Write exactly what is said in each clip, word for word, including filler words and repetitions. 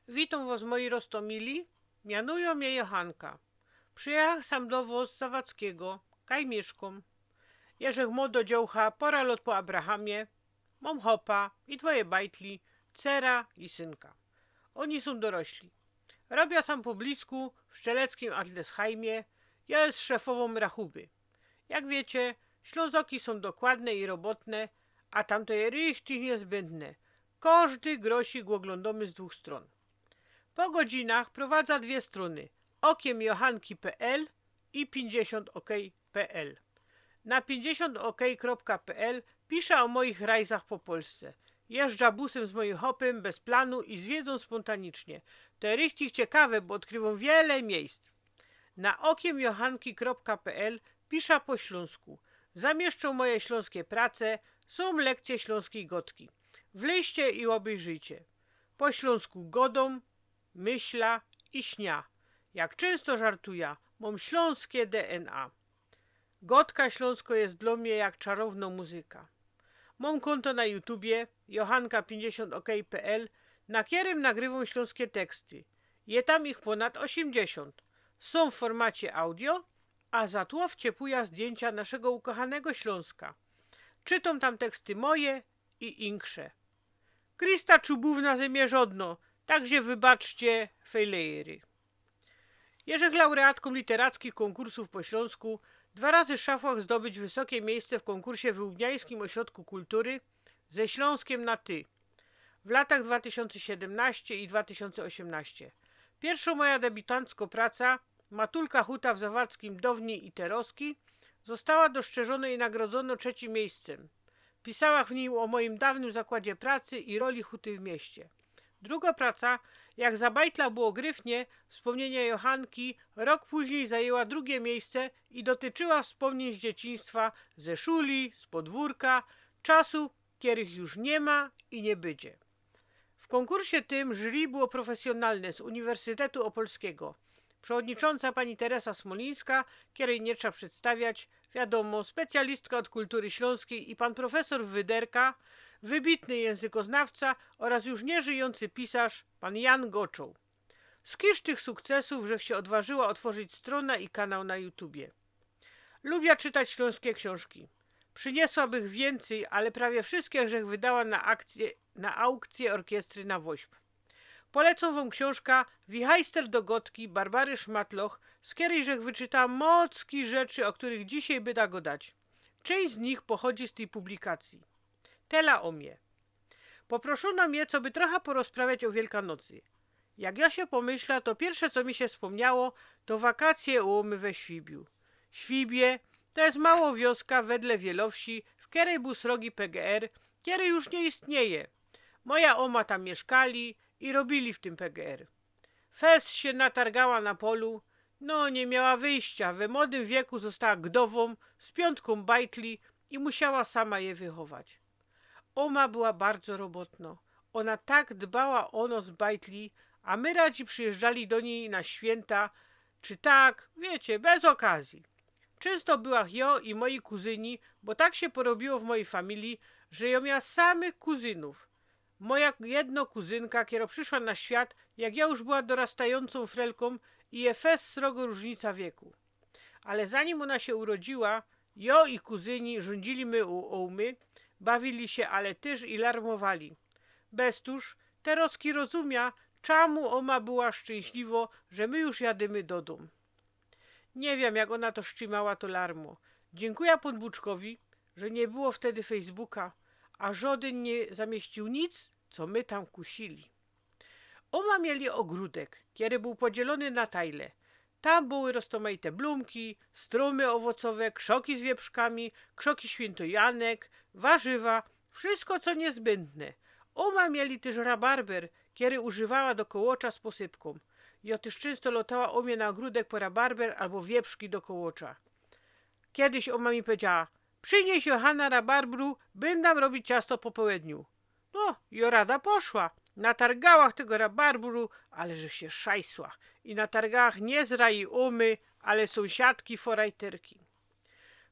Witōm wos, moji roztōmili. Mianujōm mie Johanka. Przijechałach sam do wos z Zawadzkigo, kaj miyszkōm. Jerzech Młodo, dziołcha, pora lot po Abrahamie. Mōm chopa i dwoje bajtli, cera i synka. Ôni sōm dorośli. Robia sam po blisku w szczeleckim Adelsheimie. Jŏ je szefowōm rachuby. Jak wiycie, Ślōnzoki sōm dokładne i robotne, a tamte je richtig niyzbydne. Kożdy grosik ôglōndōmy z dwōch strōn. Po godzinach prowadza dwie strōny: okym johanki pl i piyńćdziesiōnt ok pl. Na piyńćdziesiōnt ok kropka pl pisza ô mojich rajzach po Polsce. Jeżdża busym z mojim chopym bez planu i zwiedzōm spōntanicznie. To je richtig ciekawe, bo ôdkrywōm wiele miyjsc. Na okym johanki kropka pl pisza po ślōnsku. Zamieszczōm moje ślōnskie prace, sōm lekcje ślōnskij godki. Wlyźcie i ôbejrzyjcie. Po ślōnsku godōm, myśla i śnia. Jak czynsto żartuja, mōm ślōnskie DNA. Godka ślōnsko je dlŏ mie jak czarownŏ muzyka. Mōm kōnto na YouTubie, johanka piyńćdziesiōnt ok pl, na kerym nagrywōm ślōnskie teksty. Je tam ich pōnad ôziymdziesiōnt. Sōm w formacie audio, a za tło wciepuja zdjyńcia naszego ukochanego Ślōnska. Czytōm tam teksty moje i insze. Krista czubōwna ze mie żŏdnŏ, tak że wybaczcie fejlery. Jeżech laureatkōm literackich kōnkursōw po ślōnsku, dwa razy szafłach zdobyć wysokie miyjsce w kōnkursie w Łubiańskim Ôśrodku Kultury, Ze Ślōnskiym na ty, w latach dwa tysiōnce siedymnaście i dwa tysiōnce ôziymnaście. Piyrszŏ moja debiutancko praca, Matulka Huta w Zawadzkim dŏwnij i terŏzki, została dostrzeżōnŏ i nagrodzōnŏ trzecim miyjscym. Pisałach w nij ô mojim downym zakładzie pracy i roli Huty w mieście. Drugŏ praca, Jak za bajtla było gryfnie, Wspōmnienia Johanki, rok późnij zajyła drugie miyjsce i dotyczyła wspōmniyń z dzieciństwa, ze szuli, z podwōrka, czasu, kerych już niy ma i niy bydzie. W kōnkursie tym jury było profesjonalne, z Uniwersytetu Opolskigo. Przewodniczōnca pani Teresa Smolińska, kerej niy trza przedstawiać, wiadōmo, specjalistka ôd kultury ślōnskij, i pan profesor Wyderka, wybitny jynzykoznawca ôraz już niyżyjōncy pisŏrz, pan Jan Goczoł. Z kisz tych sukcesōw żech sie ôdważyła ôtworzić strōna i kanał na YouTubie. Lubia czytać ślōnskie ksiōnżki. Prziniosła bych wiyncyj, ale prawie wszyjske żech wydała na akcje, na aukcje Orkiestry na Wośp. Polecōm wōm ksiōnżka Wichajster do godki Barbary Szmatloch, z kerej żech wyczytała mocki rzeczy, ô kerych dzisiej byda godać. Czynść z nich pochodzi z tyj publikacyje. Tela ô mie. Poproszōno mie, coby trocha porozprawiać ô Wielkanocy. Jak jŏ sie pomyśla, to piyrsze, co mi sie wspōmniało, to wakacje ô ōmy we Świbiu. Świbie to je małŏ wioska wedle Wielowsi, w kerej bōł srogi P G R, kery już niy istnieje. Moja ōma tam miyszkali i robiyli w tym P G R. Fest sie natargała na polu, no niy miała wyjścia, we młodym wieku została gdowōm z piōntkōm bajtli i musiała sama je wychować. Ōma była bardzo robotnŏ. Ōna tak dbała ô nos bajtli, a my radzi przijyżdżali do nij na świynta, czy tak, wiycie, bez ôkazyje. Czynsto byłach jŏ i moji kuzyni, bo tak sie porobiło w mojij familije, że jŏ miała samych kuzynōw. Moja jedna kuzynka, kerŏ prziszła na świat, jak jŏ już była dorastajōncōm frelkōm, i je fest srogŏ rōżnica wieku. Ale zanim ōna sie urodziyła, jŏ i kuzyni rzōndziyli my u ōmy, bawiyli sie, ale tyż i larmowali. Bez tōż, terŏzki rozumia, czamu ōma była szczyńśliwŏ, że my już jadymy do dōm. Niy wiym, jak ōna to strzimała, to larmo. Dziynkuja Pōnbōczkowi, że niy było wtedy Facebooka, a żŏdyn niy zamiyścił nic, co my tam kusiyli. Ōma mieli ôgrōdek, kery bōł podzielōny na tajle. Tam były roztōmajte blōmki, strōmy ôwocowe, krzoki z wieprzkami, krzoki świyntojanek, warzywa, wszysko, co niyzbydne. Ōma mieli tyż rabarber, kery używała do kołŏcza z posypkōm. Jŏ tyż czynsto lŏtała ô mie na ôgrōdek po rabarber abo wieprzki do kołŏcza. Kedyś ōma mi powiedziała: „Prziniyś, Johana, rabarbru, byndã robić ciasto po połedniu”. No, jŏ rada poszła. Natargałach tego rabarbru, ale żech sie szajsła. I natargałach niy z raji ōmy, ale sōmsiadki forajterki.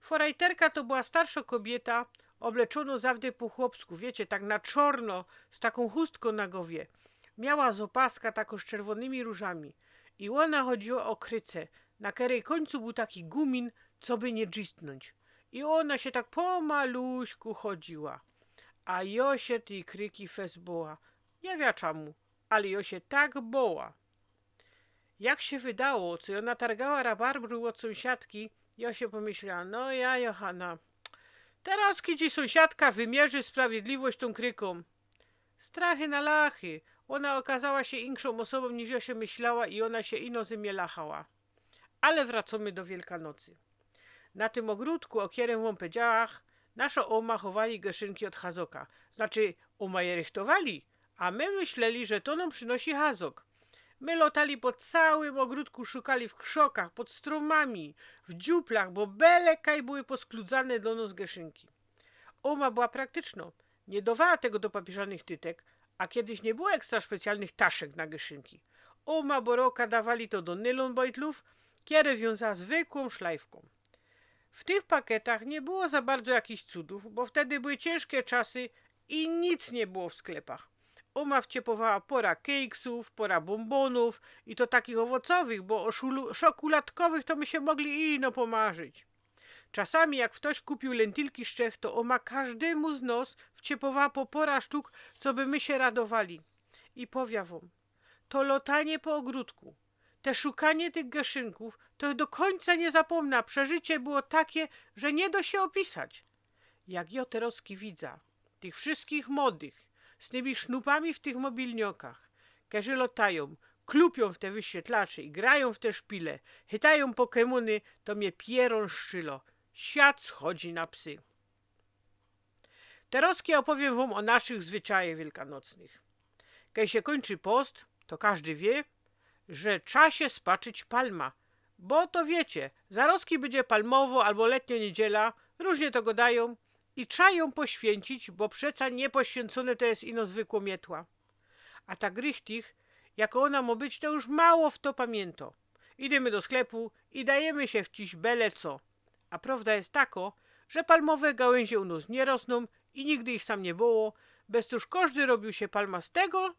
Forajterka to była starszŏ kobiyta, ôbleczōnŏ zawdy po chłopsku, wiycie, tak na czŏrno, z takōm chustkōm na gowie. Miała zopaska tako z czerwōnymi rōżami i ôna chodziła ô kryce, na kerej kōńcu bōł taki gōmin, coby niy drzisnōńć. I ôna sie tak pomaluśku chodziła. A jo sie tyj kryki fest boła. Niy wiym czamu, ale jo sie tak boła. Jak sie wydało, co jo natargała rabarbru ôd sōmsiadki, jo sie pomyślała: „No ja, Johana, terŏz ci sōmsiadka wymierzi sprawiedliwość tōm krykōm”. Strachy na lachy. Ôna ôkazała sie inkszōm ôsobōm, niż jo sie myślała, i ôna sie ino ze mie lachała. Ale wracōmy do Wielkanocy. Na tym ôgrōdku, ô kerym wōm pedziała, naszo ôma chowali geszynki ôd hazoka. Znaczy, ôma je rychtowali, a my myśleli, że to nōm przinosi hazok. My lotali po całym ôgrōdku, szukali w krzokach, pod strōmami, w dziuplach, bo bele kaj były posklōdzane do nŏs geszynki. Ôma była praktycznŏ, niy dŏwała tego do papieżanych tytek, a kejś niy było ekstra specjalnych taszek na geszynki. Ôma boroka dŏwali to do nylōn bojtlōw, kere wiōnza zwykłōm szlajfkōm. W tych pakietach niy było za bardzo jakichś cudōw, bo wtedy były ciynżke czasy i nic niy było w sklepach. Ôma wciepowała pora kejksōw, pora bōmbōnōw i to takich ôwocowych, bo ô szulu-, szokuladkowych to my sie mogli ino pomarzić. Czasami jak ftoś kupiōł lyntilki z Czech, to ôma kożdymu z nŏs wciepowała po pora sztuk, coby my sie radowali. I powiym wōm, to lotanie po ôgrōdku, te szukanie tych geszynkōw, to do kōńca niy zapōmnã, przeżycie było take, że niy dŏ sie ôpisać. Jak jo terŏzki widzã tych wszyskich młodych z tymi sznupami w tych mobilniokach, kerzi lotajōm, klupiōm w te wyświetlacze i grajōm w te szpile, chytajōm Pokémōny, to mie pierōn szczylŏ. Świat schodzi na psy. Terŏzki ôpowiym wōm ô naszych zwyczajach wielkanocnych. Kej sie kōńczy post, to kożdy wiy, że trza sie spaczyć palma. Bo to wiycie, zarŏzki bydzie palmowŏ abo letniŏ niedziela, rōżnie to gŏdajōm, i trza jã poświyncić, bo przeca niypoświyncōne to je ino zwykłŏ mietła. A tak richtich, jako ôna mŏ być, to już mało fto pamiyntŏ. Idymy do sklepu i dajymy sie wciś bele co. A prŏwda je takŏ, że palmowe gałynzie u nŏs niy rosnōm i nigdy ich sam niy było, bez cōż kożdy robiōł sie palma z tego,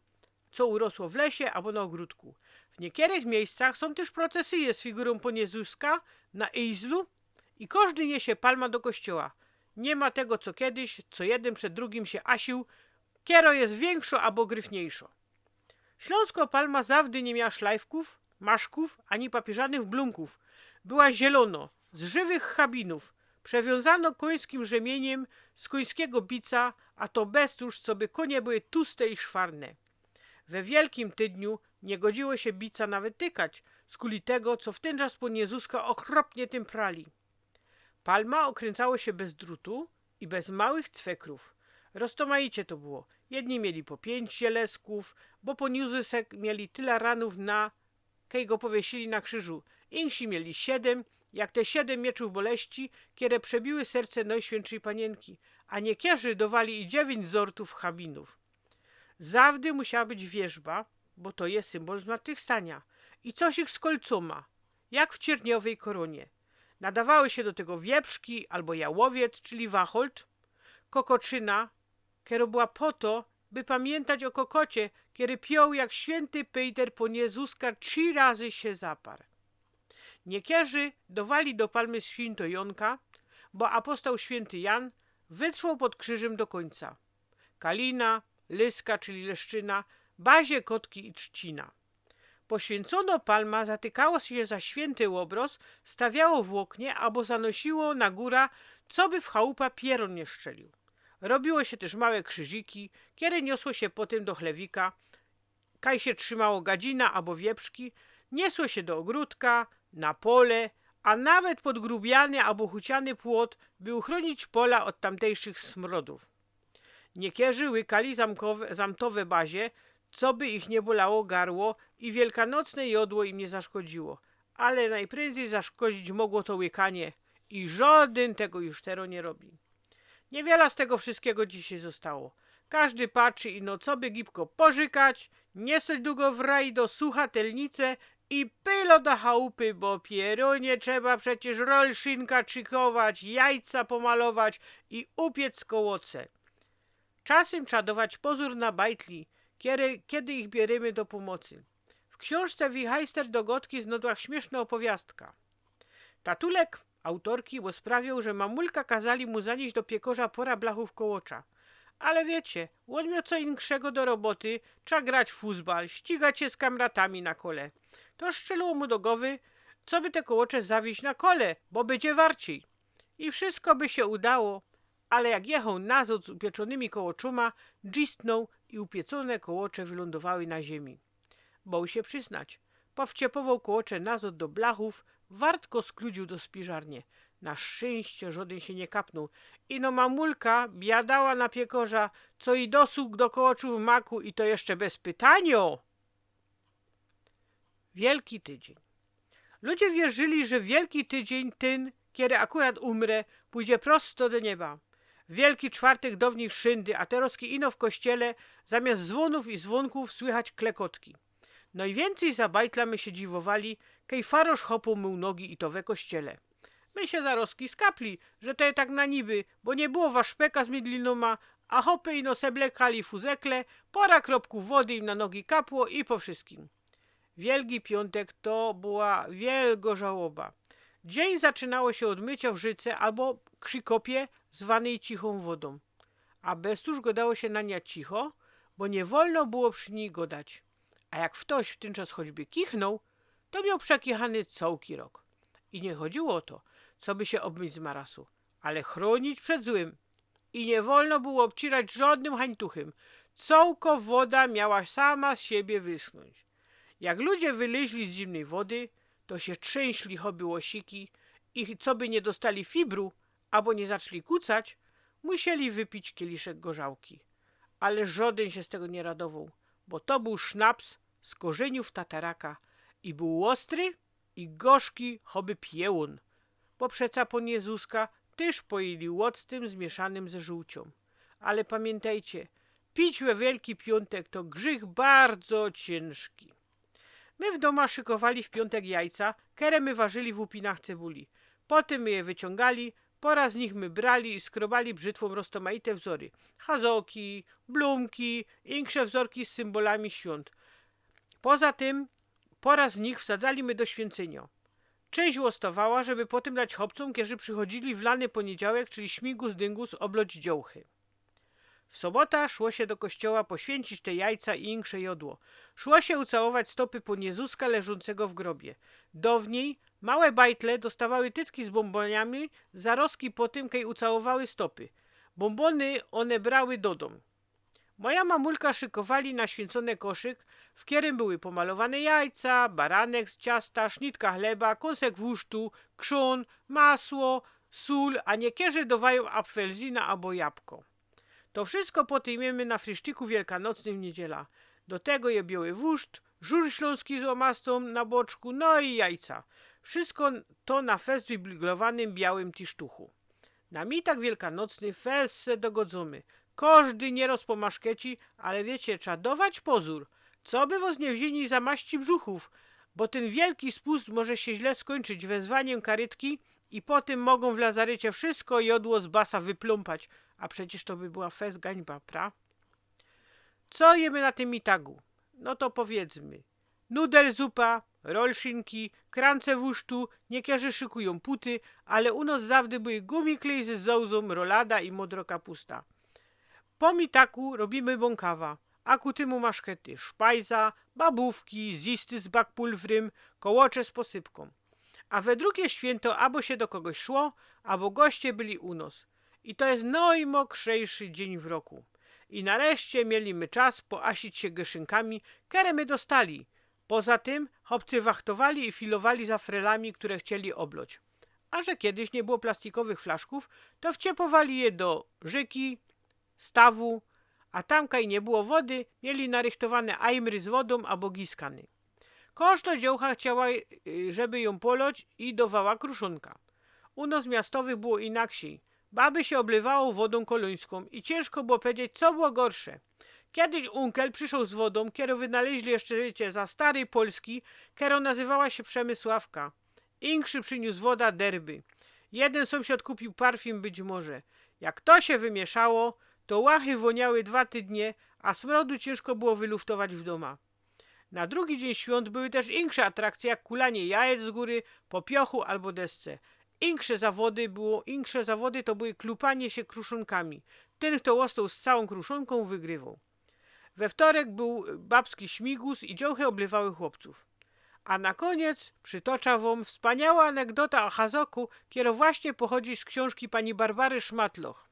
co urosło w lesie abo na ôgrōdku. W niykerych miyjscach sōm tyż procesyje z figurōm Pōnie Jezuska na ejzlu i kożdy niesie palma do kościoła. Niy ma tego, co kejś, co jedyn przed drugim sie asiōł, kerŏ je wiynkszŏ abo gryfniejszŏ. Ślōnskŏ palma zawdy niy miała szlajfkōw, maszkōw ani papieżanych blōmkōw. Była zielōnŏ, z żywych chabinōw, przewiōnzanŏ kōńskim rzymiyniym z kōńskigo bica, a to bez tōż, coby kōnie były tuste i szwarne. We Wielkim Tydniu niy godziło sie bica nawet tykać, skuli tego, co w tyn czas Pōnie Jezuska ôkropnie tym prali. Palma ôkryncało sie bez drutu i bez małych cwekrōw. Roztōmajicie to było. Jedni mieli po piyńć zieleskōw, bo Pōn Jōzysek mieli tela ranōw na, kej go powiysyli na krzyżu. Inksi mieli siedym, jak te siedym mieczōw boleści, kere przebiły serce Nojświyntszy Paniynki, a niykerzy dŏwali i dziewiyńć zortōw chabinōw. Zawdy musiała być wierzba, bo to je symbol zmartwychwstaniŏ. I coś ich z kolcōma, jak w ciyrniowyj korōnie. Nadawały sie do tego wieprzki abo jałowiec, czyli wacholt, kokoczyna, kerŏ była po to, by pamiyntać ô kokocie, kery pioł jak świynty Pejter Pōn Jezuska trzi razy sie zapar. Niykerzy dŏwali do palmy świynto Jōnka, bo apostoł świynty Jan wytrwoł pod krziżym do kōńca. Kalina, Lyska, czyli Leszczyna, Bazie, Kotki i Trzcina. Poświyncōnŏ palma zatykało sie za świynty ôbrŏz, stawiało w ôknie abo zanosiło na gōra, coby w chałupa pierōn niy szczeliōł. Robiło sie tyż małe krziżyki, kere niosło sie potym do chlewika, kaj sie trzimało gadzina abo wieprzki, niosło sie do ôgrōdka, na pole, a nawet pod grubiany abo chuciany płot, by uchrōnić pola ôd tamtejszych smrodōw. Niykerzy łykali zamkowe, zamtowe bazie, coby ich niy bolało garło i wielkanocne jŏdło im niy zaszkodziło. Ale nojpryndzij zaszkodzić mogło to łykanie i żŏdyn tego już terŏz niy robi. Niywila z tego wszyskigo dzisiej ôstało. Kożdy patrzi ino, coby gibko porzykać, niy stoć dugo w raj do sucha, telnice i pylŏ do chałupy, bo pierōnie trzeba przecież rolszynka szykować, jajca pomalować i upiec kołoce. Czasym trza dŏwać pozōr na bajtli, Kedy, kedy ich bierymy do pōmocy? W ksiōnżce Wichajster do godki znodła śmiyszno ôpowiastka. Tatulek autorki ôsprawioł, że mamulka kazali mu zanieś do piykŏrza pora blachōw kołŏcza. Ale wiycie, ôn mioł co inkszego do roboty, trza grać w fuzbal, ścigać sie z kamratami na kole. To strzeliło mu do gowy, co by te kołŏcze zawiyź na kole, bo bydzie warcij. I wszysko by sie udało, ale jak jechoł nazod z upieczōnymi kołŏczōma, drzisnōł i upiecōne kołŏcze wylōndowały na ziymi. Boł sie prziznoć. Powciepowoł kołŏcze nazod do blachōw, wartko skludziōł do spiżarnie. Na szczyńście żŏdyn sie niy kapnōł. Ino mamulka biadała na piykŏrza, co i dosug do kołŏczōw maku i to jeszcze bez pytanio. Wielki tydziyń. Ludzie wierzyli, że Wielki Tydziyń, tyn, kedy akurat umrze, pōdzie prosto do nieba. Wielki Czwartek downyj wszyndy, a terŏzki ino w kościele, zamiyst zwōnōw i zwōnkōw słychać klekotki. Nojwiyncyj za bajtlami sie dziwowali, kej farŏrz chopōm mył nogi i to we kościele. My sie zarŏzki skapli, że to je tak na niby, bo niy było waszpeka z mydlinōma, a chopy ino se blekali fuzekle, pora kropkōw wody im na nogi kapło i po wszyskim. Wielki Piōntek to była wielgo żałoba. Dziyń zaczynało sie ôd myciŏ w rzyce abo krzi kopie, zwanyj cichōm wodōm. A bez tōż gŏdało sie na niã cicho, bo niy wolno było przi nij gŏdać. A jak ftoś w tyn czas choćby kichnoł, to mioł przekichany cołki rok. I niy chodziło ô to, coby sie ôbmyć z marasu, ale chrōnić przed złym. I niy wolno było ôbcierać żŏdnym hańtuchym. Cołko woda miała sama z siebie wysnōńć. Jak ludzie wylyźli z zimnyj wody, to sie trzyńśli choby łosiki i coby niy dostali fibru, abo niy zaczli kucać, musieli wypić kieliszek gorzałki. Ale żŏdyn sie z tego niy radowoł, bo to bōł sznaps z korzyniōw tataraka i bōł ôstry i gorzki choby piołun. Bo przeca Pōn Jezuska tyż poili ôctym zmiyszanym ze żōłciōm. Ale pamiyntejcie, pić we Wielki Piōntek to grzych bardzo ciynżki. My w dōma szykowali w piōntek jajca, kere my warzyli w łupinach cebuli. Potym my je wyciōngali, pora z nich my brali i skrobali brzytwōm roztomajte wzory. Chazoki, blōmki, insze wzorki z symbolami świōnt. Poza tym pora z nich wsadzali my do świyncyniŏ. Czynść ôstŏwała, żeby potym dać chopcōm, kerzy przichodzili w lany pōniydziałek, czyli śmigus dyngus, ôbloć dziołchy. W sobota szło sie do kościoła poświyncić te jajca i insze jodło. Szło sie ucałować stopy Pōn Jezuska leżōncego w grobie. Downyj małe bajtle dostawały tytki z bōmbōniami zarŏzki potym, kej ucałowały stopy. Bōmbōny ône brały do dōm. Moja mamulka szykowali na świyncōny koszyk, w kerym były pomalowane jajca, baranek z ciasta, sznitka chleba, kōnsek wusztu, krzōn, masło, sōl, a niykerzy dŏwajōm apfelzyna abo jabko. To wszysko potym jymy na frysztyku wielkanocnym w niydziela. Do tego je bioły wuszt, żur ślōnski z łamastōm na boczku, no i jajca. Wszysko to na fest w wybliglowanym białym tisztuchu. Na mitak wielkanocny fest se dogodzōmy. Kożdy niyroz po maszkeci, ale wiycie, trza dować pozōr, coby wos niy wziyni za maści brzuchōw, bo tyn wielki spust może sie źle skōńczyć wezwaniym karytki i potym mogōm w lazarycie wszysko jodło z basa wyplōmpać, a przecież to by była fest gańba, pra? Co jymy na tym mitagu? No to powiedzmy. Nudelzupa, rolszinki, krance wusztu, niykerzy szykujōm puty, ale u nos zawdy były gumikle ze zołzōm, rolada i modro kapusta. Po mitaku robimy bōnkawa, a ku tymu maszkety, szpajza, babōwki, zjisty z bakpulwrym, kołocze z posypkōm. A we drugie świynto abo sie do kogoś szło, abo goście byli u nos. I to je nojmokrzejszy dziyń w roku. I nareszcie mieli my czas poasić sie gyszynkami, kere my dostali. Poza tym chopcy wachtowali i filowali za frelami, kere chcieli ôbloć. A że kejś niy było plastykownych flaszkōw, to wciepowali je do rzyki, stawu, a tam, kaj niy było wody, mieli narychtowane ajmry z wodōm abo giskany. Kożdo dziołcha chciała, y, żeby jōm poloć i dowała kruszōnka. U nos miastowych było inaksij. Baby sie ôblywało wodōm kolōńskōm i ciynżko było pedzieć, co było gorsze. Kejś unkel przyszoł z wodōm, kerõ wynaleźli jeszcze, wiycie, za stary Polski, kerõ nazywała sie Przemysławka. Inkszy prziniōs woda derby. Jedyn sōmsiod kupiōł parfiōm Być może. Jak to sie wymiyszało, to łachy wōniały dwa tydnie, a smrodu ciynżko było wyluftować w dōma. Na drugi dziyń świōnt były tyż insze atrakcje, jak kulanie jajec z gōry po piochu abo desce. Insze zawody było, insze zawody to były klupanie sie kruszōnkami. Tyn, fto ôstoł z całōm kruszōnkōm, wygrywoł. We wtorek bōł babski śmigus i dziołchy ôblywały chłopcōw. A na kōniec przitocza wōm wspaniałõ anegdota ô Hazoku, kero właśnie pochodzi z ksiōnżki pani Barbary Szmatloch.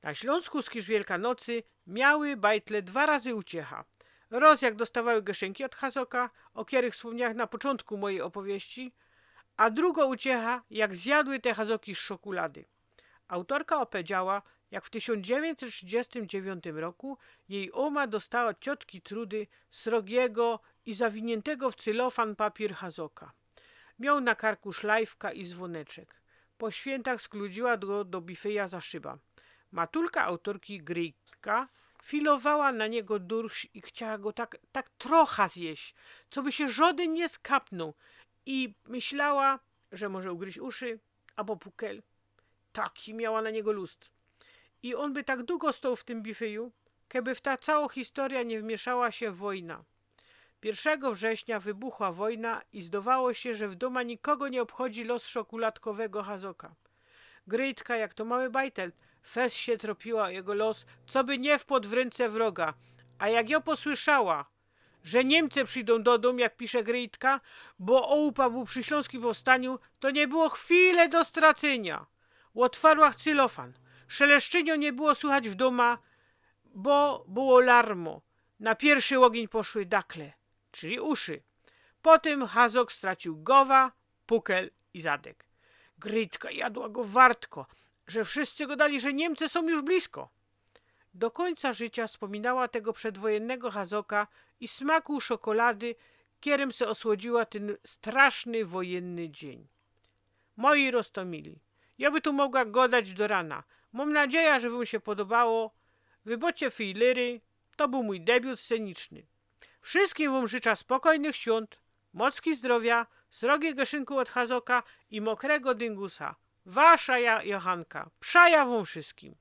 Na Ślōnsku skiż Wielkanocy miały bajtle dwa razy uciecha. Roz, jak dostawały geszynkŏ ôd Hazoka, ô kerych wspōmniałach na poczōntku mojij ôpowieści, a drugŏ uciecha, jak zjadły te Hazoki z szokulady. Autorka ôpedziała, jak w tysiōnc dziewiyńćset trzidziestym dziewiyńtym roku jij ōma dostała ôd ciotki Trudy srogigo i zawiniyntygo w cylofan papiōr Hazoka. Mioł na karku szlajfka i zwōneczek. Po świyntach skludziła go do bifyja za szyba. Matulka autorki, Grejtka, filowała na niego durś i chciała go tak, tak trocha zjeść, coby sie żodyn niy skapnōł, i myślała, że może ugryź uszy abo pukel. Taki miała na niego lust. I ôn by tak dugo stoł w tym bifyju, keby w ta cało historyjŏ niy wmiyszała sie wojna. Piyrszego września wybuchła wojna i zdowało sie, że w dōma nikogo niy ôbchodzi los szokuladkowego Hazoka. Grejtka, jak to mały bajtel, fest sie tropiła ô jego los, coby niy wpŏd w rynce wroga. A jak jŏ posłyszała, że Niymcy przidōm do dōm, jak pisze Grejtka, bo ôłupa bōł przi Ślōnskim Powstaniu, to niy było chwile do stracyniŏ. Ôtwarłach cylofan. Szeleszczyniŏ niy było słychać w dōma, bo było larmo. Na piyrszy ôgiyń poszły dakle, czyli uszy. Po tym Hazok stracił gowa, pukel i zadek. Grejtka jadła go wartko, że wszyscy godali, że Niymcy sōm już blisko. Do kōńca życiŏ spōminała tego przedwojennego Hazoka i smaku szokolady, kerym se ôsłodziyła tyn straszny wojynny dziyń. Moji roztōmili, jŏ by tu mogła godać do rana. Mōm nadzieja, że wōm sie podobało. Wybŏczcie fejlyry, to bōł mōj debiut sceniczny. Wszyskim wōm życzã spokojnych świōnt, mockij zdrowiŏ, srogich geszynkōw ôd Hazoka i mokrego dyngusa. Wasza ja, Johanka. Przajã wōm wszyskim.